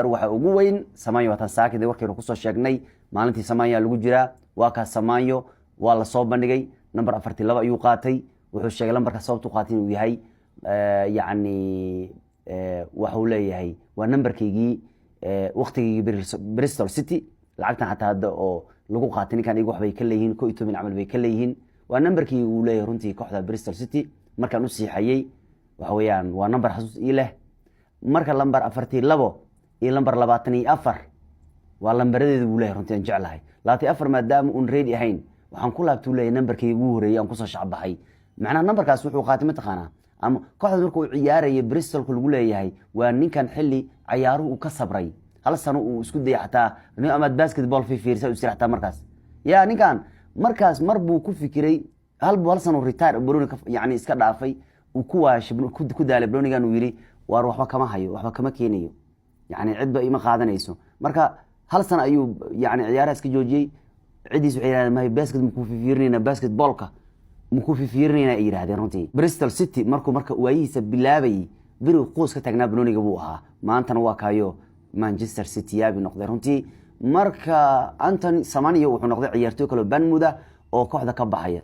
Waxa ugu weyn Semenyo waatan saakide warkaynu kusoo sheegnay maalintii Semenyo lagu jiraa. Waa kaas Semenyo, waa lasoo bandhigay. Number 42 ayuu qaatay. Wuxuu sheegay lambarka sababtu qaatay inuu yahay, yacni waxuu leeyahay waa numberkaygii waktigaygii Bristol City. Lacagtan xataa hadda oo lagu qaatay ninkan iyagu waxbay ka leeyihiin, 11 camal bay ka leeyihiin. Waa numberkii uu leeyahay runtii kooxda Bristol City markaan u siixayey. Waxa weeyaan waa number xasuus ii leh. Marka lambar 42 iyo lambar 24 waa lambaradeedu buu leeyahay. Runtii aan jeclahay 24 maadaama uun ready ahayn, waxaan ku laabtuu leeyahay nambarkii ugu horreeyay aan kusoo shacbaxay. Macnaha nambarkaas wuxuu qaatay, mataqaanaa, ama kooxdaas marka uu ciyaaraya Bristolka lagu leeyahay, waa ninkan xilli ciyaaruhu uu ka sabray, hal sano uu isku dayay xataa amaad basketball fiirsa u xataa markaas ya ninkan markaas mar buu ku fikiray hal buu hal sano retire broni, yani iska dhaafay, uu ku waashay, ku daalay bronigan. Uu yidhi waar waxba kama hayo, waxba kama keenayo, yani cidba ima qaadanayso. Marka hal sano ayuu yani ciyaaraha iska joojiyey. Ciddiis waxay yidhahdeen, "May, basket makuu fifiirinayna, basketballka makuu fifiirinayna," ay yidhahdeen. Runtii Bristol City markuu marka waayihiisa bilaabayay berigu quus ka taagnaa broniga buu ahaa. Maantana waa kaayo Manchester City yaabi noqday runtii. Marka Anthony Semenyo wuxuu noqday ciyaartoy kaloo Bournemouth oo kooxda ka baxaya.